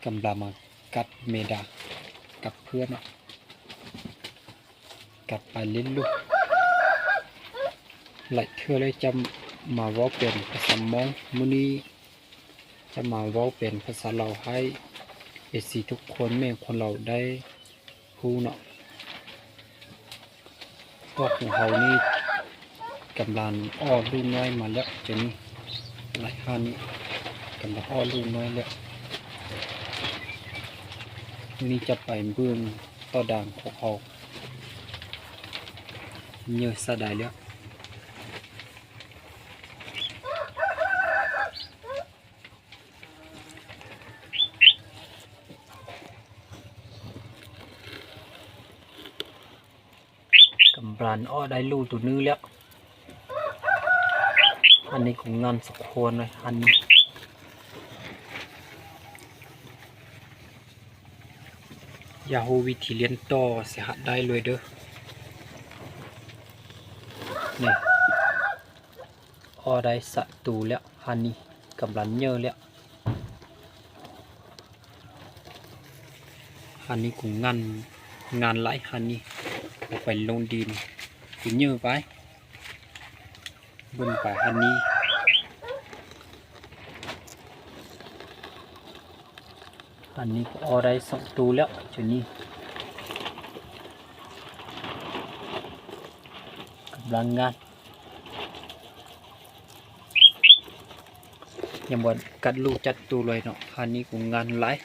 ກຳລັງມາກັດເມດາກັບເພື່ອນເນາະ ກັດໄປເລນລູກ. ຫຼາຍເທື່ອແລ້ວຈະມາເວົ້າເປັນພາສາມອງ, ມື້ນີ້ຈະມາເວົ້າເປັນພາສາລາວໃຫ້ເອັຟຊີທຸກຄົນ ແມ່ນຄົນລາວໄດ້ ຮູ້ເນາະ. ພວກຂອງເຮົານີ້ກຳລັງອອກລູກນ້ອຍມາແລ້ວ ເຈົ້ານີ້ ຫຼາຍຫ້ານີ້ກຳລັງອອກລູກນ້ອຍແລ້ວ. ມື້ນີ້ຈະໄປເບິ່ງຕໍ່ດ່າງຂອງເຮົາ ເຍີສະໄດແລ້ວ. ກຳລັງອອກໄດ້ລູກໂຕໜຶ່ງແລ້ວ. ອັນນີ້ກໍງາມສົມຄວນເລີຍ ອັນນີ້. ຢາກຮູ້ວິທີລ້ຽງຕໍ່ ຊິຫາໄດ້ເລີຍເດີ້ ນີ້. ອອກໄດ້ສາມໂຕແລ້ວ ອັນນີ້ກຳລັງເຍີແລ້ວ. ອັນນີ້ກໍງາມ ງາມຫຼາຍ ອັນນີ້ເອົາໄປລົງດິນ ກໍເຍີໄປ ເບິ່ງໄປ ອັນນີ້. ອັນນີ້ກໍອອກໄດ້ສອງໂຕແລ້ວ ເຈົ້ານີ້ ກຳລັງງາມ. ຍັງບໍ່ກັດລູກຈັກໂຕເລີຍເນາະ. ອັນນີ້ກໍງາມຫຼາຍ.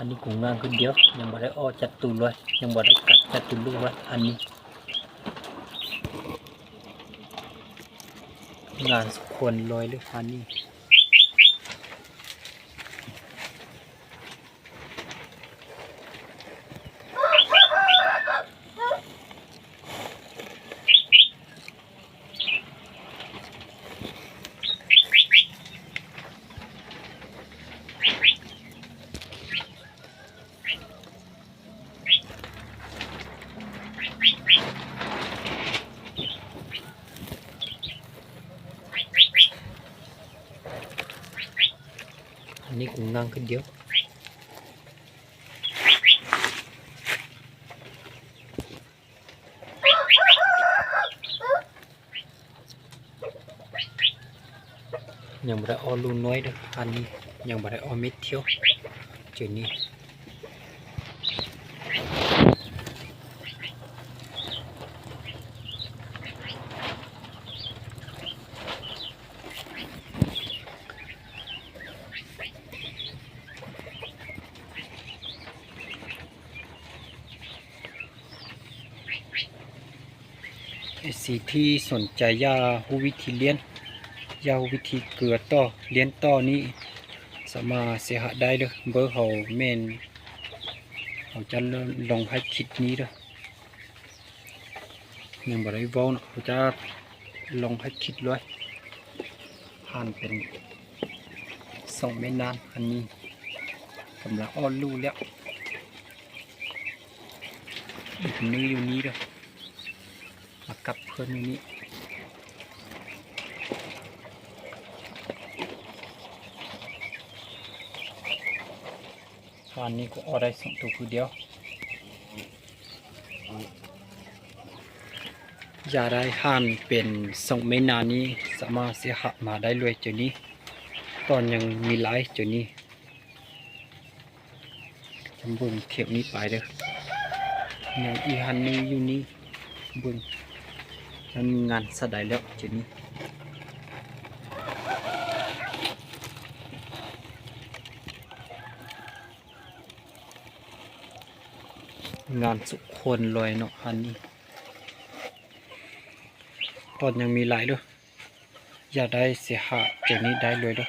ອັນນີ້ກໍງາມຄືດຽວ ຍັງບໍ່ໄດ້ອອກຈັກໂຕເລີຍ ຍັງບໍ່ໄດ້ກັດຈັກໂຕລູກເລີຍ. ອັນນີ້ງາມສົມຄວນເລີຍ ອັນນີ້. ອັນນີ້ກໍງາມຄືດຽວ. ຍັງບໍ່ໄດ້ອອກລູກນ້ອຍເດີ້ ອັນນີ້ຍັງບໍ່ໄດ້ອອກເມັດທຽວ ຈຸດນີ້. ເອັຟຊີທີ່ສົນໃຈຢາກຮູ້ວິທີລ້ຽງ ຢາກຮູ້ວິທີເກືອຕໍ່ ລ້ຽງຕໍ່ນີ້ ສາມາດເສຍຫາໄດ້ເດີ້. ເບີເຮົາແມ່ນ ເຮົາຈະລົງໃຫ້ຄລິບນີ້ເດີ້. ຍັງບໍ່ໄດ້ເວົ້າເນາະ ເຮົາຈະລົງໃຫ້ຄລິບເລີຍ. ຜ່ານເປັນສອງແມ່ນ້ຳ ອັນນີ້ກຳລັງອອກລູກແລ້ວ. ອີກໜຶ່ງຢູ່ນີ້ເດີ້ ມາກັບເພື່ອນຢູ່ນີ້. ອັນນີ້ກໍອອກໄດ້ສອງໂຕຄືດຽວ. ຢາກໄດ້ຫ່ານເປັນສອງແມ່ນ້ຳນີ້ ສາມາດເສຍຫາມາໄດ້ເລີຍ ເຈົ້ານີ້. ຕອນຍັງມີຫຼາຍ ເຈົ້ານີ້. ຈະເບິ່ງແຖວນີ້ໄປເດີ້. ຍັງອີກຫັ້ນໜຶ່ງຢູ່ນີ້ ເບິ່ງ ມັນງາມສ່ຳໃດແລ້ວ ຈຸດນີ້. ງາມສຸດຄົນເລີຍເນາະ ອັນນີ້. ຕອນຍັງມີຫຼາຍເດີ້. ຢາກໄດ້ເສຍຫາແຈວນີ້ໄດ້ເລີຍເດີ້. ອ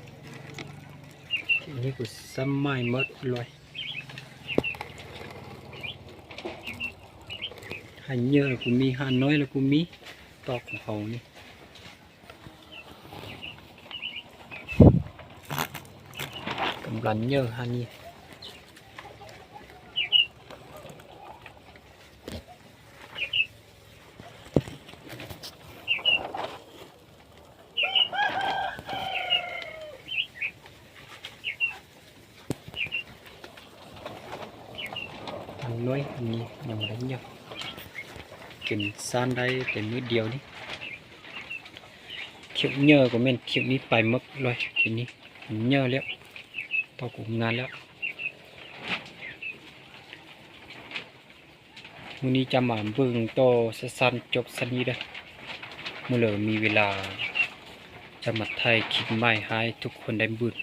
ກໍຊ້ຳໝາຍໝົດເລີຍ. ຫາເຫຍື່ອລະກໍມີ ຫານ້ອຍລະກໍມີ ຕອກຂອງເຮົານີ້. ກຳລັງເຫຍື່ອຫານີ້. ອັນນ້ອຍອັນນີ້ຍັງບໍ່ໄດ້ເຫຍື່ອ ກິນຊານໄດ້ແຕ່ມື້ດຽວນີ້. ຂຽວເຫຍື່ອກໍແມ່ນຂຽວນີ້ໄປໝົດເລີຍ ທີນີ້ເຫຍື່ອແລ້ວ ຕອກໂຮງງານແລ້ວ. ມື້ນີ້ຈະມາເບິ່ງຕໍ່ສັ້ນໆ ຈົບສ່ຳນີ້ເດີ. ມື້ເລີມີເວລາຈະມາຖ່າຍຄລິບໃໝ່ໃຫ້ທຸກຄົນໄດ້ເບິ່ງ